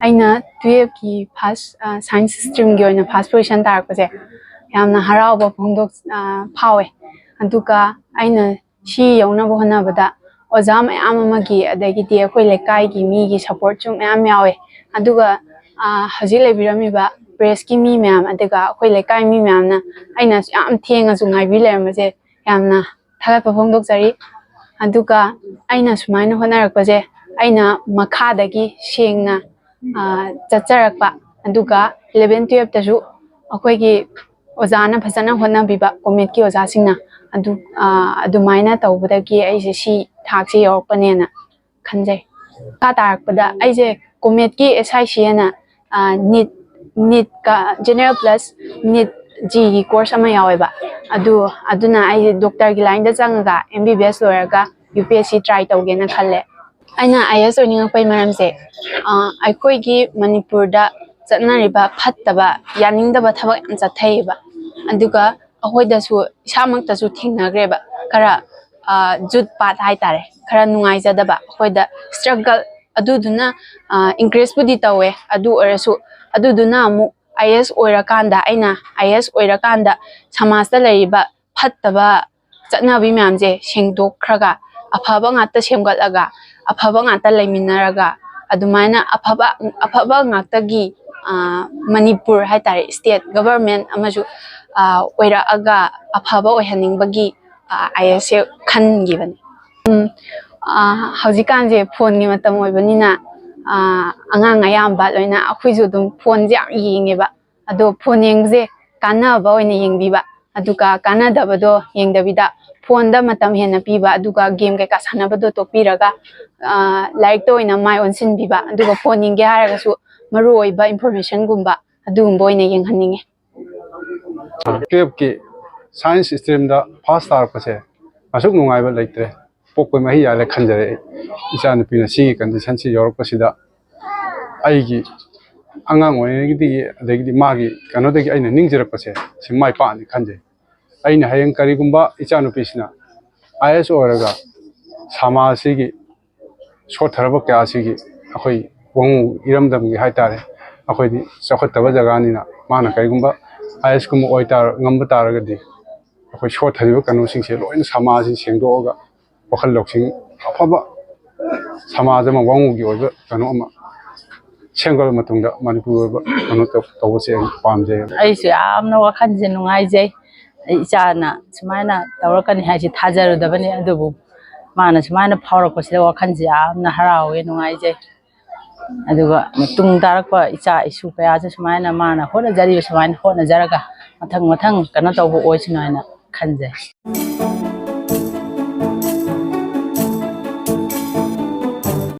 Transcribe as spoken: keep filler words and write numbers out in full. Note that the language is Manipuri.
ꯑꯩꯅ ꯇꯨꯌꯦꯜꯞꯀꯤ ꯐꯥꯔꯁ ꯁꯥꯏꯟꯁ ꯁ꯭ꯇ꯭ꯔꯤꯝꯒꯤ ꯑꯣꯏꯅ ꯐꯥꯔꯁ ꯄꯣꯖꯤꯁꯟ ꯇꯥꯔꯛꯄꯁꯦ ꯌꯥꯝꯅ ꯍꯔꯥꯎꯕ ꯐꯣꯡꯗꯣꯛ ꯐꯥꯎꯋꯦ꯫ ꯑꯗꯨꯒ ꯑꯩꯅ ꯁꯤ ꯌꯧꯅꯕ ꯍꯣꯠꯅꯕꯗ ꯑꯣꯖꯥ ꯃꯌꯥꯝ ꯑꯃꯒꯤ, ꯑꯗꯒꯤꯗꯤ ꯑꯩꯈꯣꯏ ꯂꯩꯀꯥꯏꯒꯤ ꯃꯤꯒꯤ ꯁꯞꯄꯣꯔꯠꯁꯨ ꯃꯌꯥꯝ ꯌꯥꯎꯋꯦ꯫ ꯑꯗꯨꯒ ꯍꯧꯖꯤꯛ ꯂꯩꯕꯤꯔꯝꯃꯤꯕ ꯄ꯭ꯔꯦꯁꯀꯤ ꯃꯤ ꯃꯌꯥꯝ, ꯑꯗꯨꯒ ꯑꯩꯈꯣꯏ ꯂꯩꯀꯥꯏ ꯃꯤ ꯃꯌꯥꯝꯅ ꯑꯩꯅ ꯌꯥꯝ ꯊꯦꯡꯉꯁꯨ ꯉꯥꯏꯕꯤ ꯂꯩꯔꯝꯕꯁꯦ ꯌꯥꯝꯅ ꯊꯥꯒꯠꯄ ꯐꯣꯡꯗꯣꯛꯆꯔꯤ꯫ ꯑꯗꯨꯒ ꯑꯩꯅ ꯁꯨꯃꯥꯏꯅ ꯍꯣꯠꯅꯔꯛꯄꯁꯦ ꯑꯩꯅ ꯃꯈꯥꯗꯒꯤ ꯁꯦꯡꯅ ꯆꯠꯆꯔꯛꯄ, ꯑꯗꯨꯒ ꯏꯂꯚꯦꯟ ꯇꯨꯌꯦꯜꯞꯇꯁꯨ ꯑꯩꯈꯣꯏꯒꯤ ꯑꯣꯖꯥꯅ ꯐꯖꯅ ꯍꯣꯠꯅꯕꯤꯕ, ꯀꯣꯃꯦꯠꯀꯤ ꯑꯣꯖꯥꯁꯤꯡꯅ ꯑꯗꯨ ꯑꯗꯨꯃꯥꯏꯅ ꯇꯧꯕꯗꯒꯤ ꯑꯩꯁꯦ ꯁꯤ ꯊꯥꯛꯁꯤ ꯌꯧꯔꯛꯄꯅꯦꯅ ꯈꯟꯖꯩ꯫ ꯃꯈꯥ ꯇꯥꯔꯛꯄꯗ ꯑꯩꯁꯦ ꯀꯣꯃꯦꯠꯀꯤ ꯑꯦꯁ ꯑꯥꯏ ꯁꯤ ꯑꯅ ꯅꯤꯠ ꯅꯤꯠꯀ ꯖꯦꯅꯦꯔꯦꯜ ꯄ꯭ꯂꯁ ꯅꯤꯠ ꯖꯤꯒꯤ ꯀꯣꯔꯁ ꯑꯃ ꯌꯥꯎꯋꯦꯕ꯫ ꯑꯗꯨ ꯑꯗꯨꯅ ꯑꯩꯁꯦ ꯗꯣꯛꯇꯔꯒꯤ ꯂꯥꯏꯟꯗ ꯆꯪꯉꯒ ꯑꯦꯝ ꯕꯤ ꯕꯤ ꯑꯦꯁ ꯂꯣꯏꯔꯒ U P S C try ꯇꯧꯒꯦꯅ ꯈꯜꯂꯦ꯫ ꯑꯩꯅ ꯑꯥꯏ ꯑꯦꯁ ꯑꯣꯏꯅꯤꯡꯉꯛꯄꯒꯤ ꯃꯔꯝꯁꯦ ꯑꯩꯈꯣꯏꯒꯤ ꯃꯅꯤꯄꯨꯔꯗ ꯆꯠꯅꯔꯤꯕ ꯐꯠꯇꯕ, ꯌꯥꯅꯤꯡꯗꯕ ꯊꯕꯛ ꯌꯥꯝ ꯆꯠꯊꯩꯌꯦꯕ꯫ ꯑꯗꯨꯒ ꯑꯩꯈꯣꯏꯗꯁꯨ, ꯏꯁꯥꯃꯛꯇꯁꯨ ꯊꯦꯡꯅꯈ꯭ꯔꯦꯕ ꯈꯔ ꯖꯨꯠ ꯄꯥꯠ ꯍꯥꯏꯇꯥꯔꯦ, ꯈꯔ ꯅꯨꯡꯉꯥꯏꯖꯗꯕ ꯑꯩꯈꯣꯏꯗ ꯏꯁꯇ꯭ꯔꯒꯜ꯫ ꯑꯗꯨꯗꯨꯅ ꯏꯟꯀꯔꯦꯖꯄꯨꯗꯤ ꯇꯧꯋꯦ, ꯑꯗꯨ ꯑꯣꯏꯔꯁꯨ ꯑꯗꯨꯗꯨꯅ ꯑꯃꯨꯛ ꯑꯥꯏ ꯑꯦꯁ ꯑꯣꯏꯔꯀꯥꯟꯗ, ꯑꯩꯅ ꯑꯥꯏ ꯑꯦꯁ ꯑꯣꯏꯔꯀꯥꯟꯗ ꯁꯃꯥꯖꯇ ꯂꯩꯔꯤꯕ ꯐꯠꯇꯕ ꯆꯠꯅꯕꯤ ꯃꯌꯥꯝꯁꯦ ꯁꯦꯡꯗꯣꯛꯈ꯭ꯔꯒ, ꯑꯐꯕ ꯉꯥꯛꯇ ꯁꯦꯝꯒꯠꯂꯒ, ꯑꯐꯕ ꯉꯥꯛꯇ ꯂꯩꯃꯤꯟꯅꯔꯒ, ꯑꯗꯨꯃꯥꯏꯅ ꯑꯐꯕ ꯑꯐꯕ ꯉꯥꯛꯇꯒꯤ ꯃꯅꯤꯄꯨꯔ ꯍꯥꯏꯇꯥꯔꯦ, ꯏꯁꯇꯦꯠ ꯒꯕꯔꯃꯦꯟ ꯑꯃꯁꯨ ꯑꯣꯏꯔꯛꯑꯒ ꯑꯐꯕ ꯑꯣꯏꯍꯟꯅꯤꯡꯕꯒꯤ ꯑꯥꯏ ꯑꯦꯁꯁꯦ ꯈꯟꯈꯤꯕꯅꯤ꯫ ꯎꯝ, ꯍꯧꯖꯤꯛꯀꯥꯟꯁꯦ ꯐꯣꯟꯒꯤ ꯃꯇꯝ ꯑꯣꯏꯕꯅꯤꯅ ꯑꯉꯥꯡ ꯑꯌꯥꯝꯕ ꯂꯣꯏꯅ, ꯑꯩꯈꯣꯏꯁꯨ ꯑꯗꯨꯝ ꯐꯣꯟꯁꯦ ꯌꯥꯝ ꯌꯦꯡꯉꯦꯕ꯫ ꯑꯗꯣ ꯐꯣꯟ ꯌꯦꯡꯕꯁꯦ ꯀꯥꯟꯅꯕ ꯑꯣꯏꯅ ꯌꯦꯡꯕꯤꯕ, ꯑꯗꯨꯒ ꯀꯥꯟꯅꯗꯕꯗꯣ ꯌꯦꯡꯗꯕꯤꯗ ꯐꯣꯟꯗ ꯃꯇꯝ ꯍꯦꯟꯅ ꯄꯤꯕ, ꯑꯗꯨꯒ ꯒꯦꯝ ꯀꯩꯀꯥ ꯁꯥꯟꯅꯕꯗꯣ ꯇꯣꯛꯄꯤꯔꯒ ꯂꯥꯏꯔꯤꯛꯇ ꯑꯣꯏꯅ ꯃꯥꯏ ꯑꯣꯟꯁꯤꯟꯕꯤꯕ, ꯑꯗꯨꯒ ꯐꯣꯟ ꯌꯦꯡꯒꯦ ꯍꯥꯏꯔꯒꯁꯨ ꯃꯔꯨꯑꯣꯏꯕ ꯏꯟꯐꯣꯔꯃꯦꯁꯟꯒꯨꯝꯕ ꯑꯗꯨꯒꯨꯝꯕ ꯑꯣꯏꯅ ꯌꯦꯡꯍꯟꯅꯤꯡꯉꯦ꯫ ꯇꯨꯌꯦꯜꯞꯀꯤ ꯁꯥꯏꯟꯁ ꯁ꯭ꯇ꯭ꯔꯤꯝꯗ ꯐꯥꯁ ꯇꯥꯔꯛꯄꯁꯦ ꯑꯁꯨꯛ ꯅꯨꯡꯉꯥꯏꯕ ꯂꯩꯇ꯭ꯔꯦ꯫ ꯄꯣꯛꯄ ꯃꯍꯩ ꯌꯥꯜꯂꯦ ꯈꯟꯖꯔꯦ ꯑꯩ꯫ ꯏꯆꯥꯅꯨꯄꯤꯅ ꯁꯤꯒꯤ ꯀꯟꯗꯤꯁꯟꯁꯤ ꯌꯧꯔꯛꯄꯁꯤꯗ ꯑꯩꯒꯤ ꯑꯉꯥꯡ ꯑꯣꯏꯔꯤꯉꯩꯒꯤꯗꯤ, ꯑꯗꯒꯤꯗꯤ ꯃꯥꯒꯤ ꯀꯩꯅꯣꯗꯒꯤ ꯑꯩꯅ ꯅꯤꯡꯖꯔꯛꯄꯁꯦ ꯁꯤ ꯃꯥꯏ ꯄꯥꯛꯑꯅꯤ ꯈꯟꯖꯩ꯫ ꯑꯩꯅ ꯍꯌꯦꯡ ꯀꯔꯤꯒꯨꯝꯕ ꯏꯆꯥꯅꯨꯄꯤꯁꯤꯅ ꯑꯥꯏ ꯑꯦꯁ ꯑꯣꯏꯔꯒ ꯁꯃꯥꯖꯁꯤꯒꯤ ꯁꯣꯠꯊꯔꯕ ꯀꯌꯥꯁꯤꯒꯤ ꯑꯩꯈꯣꯏ ꯋꯥꯉꯨ ꯏꯔꯝꯗꯝꯒꯤ ꯍꯥꯏꯇꯥꯔꯦ, ꯑꯩꯈꯣꯏꯗꯤ ꯆꯥꯎꯈꯠꯇꯕ ꯖꯒꯥꯅꯤꯅ ꯃꯥꯅ ꯀꯔꯤꯒꯨꯝꯕ ꯑꯥꯏ ꯑꯦꯁ ꯀꯨꯝꯕ ꯑꯣꯏꯇꯥꯔ-, ꯉꯝꯕ ꯇꯥꯔꯒꯗꯤ ꯑꯩꯈꯣꯏ ꯁꯣꯠꯊꯔꯤꯕ ꯀꯩꯅꯣꯁꯤꯡꯁꯦ ꯂꯣꯏꯅ ꯁꯃꯥꯖꯁꯤ ꯁꯦꯡꯗꯣꯛꯑꯒ ꯋꯥꯈꯜ ꯂꯧꯁꯤꯡ ꯑꯐꯕ ꯁꯃꯥꯖ ꯑꯃ, ꯋꯥꯉꯨꯒꯤ ꯑꯣꯏꯕ ꯀꯩꯅꯣ ꯑꯃ ꯁꯦꯝꯒꯠꯂꯕ ꯃꯇꯨꯡꯗ ꯃꯅꯤꯄꯨꯔ ꯑꯣꯏꯕ ꯀꯩꯅꯣ ꯇꯧ-, ꯇꯧꯕꯁꯦ ꯑꯩ ꯄꯥꯝꯖꯩ꯫ ꯑꯩꯁꯨ ꯌꯥꯝꯅ ꯋꯥꯈꯜꯁꯦ ꯅꯨꯡꯉꯥꯏꯖꯩ꯫ ꯑꯩ ꯏꯆꯥꯅ ꯁꯨꯃꯥꯏꯅ ꯇꯧꯔꯛꯀꯅꯤ ꯍꯥꯏꯁꯦ ꯊꯥꯖꯔꯨꯗꯕꯅꯤ, ꯑꯗꯨꯕꯨ ꯃꯥꯅ ꯁꯨꯃꯥꯏꯅ ꯐꯥꯎꯔꯛꯄꯁꯤꯗ ꯋꯥꯈꯜꯁꯦ ꯌꯥꯝꯅ ꯍꯔꯥꯎꯋꯦ, ꯅꯨꯡꯉꯥꯏꯖꯩ꯫ ꯑꯗꯨꯒ ꯃꯇꯨꯡ ꯇꯥꯔꯛꯄ ꯏꯆꯥ ꯏꯁꯨ ꯀꯌꯥꯁꯨ ꯁꯨꯃꯥꯏꯅ ꯃꯥꯅ ꯍꯣꯠꯅꯖꯔꯤꯕ ꯁꯨꯃꯥꯏꯅ ꯍꯣꯠꯅꯖꯔꯒ ꯃꯊꯪ ꯃꯊꯪ ꯀꯩꯅꯣ ꯇꯧꯕ ꯑꯣꯏꯁꯅꯨ ꯍꯥꯏꯅ ꯈꯟꯖꯩ꯫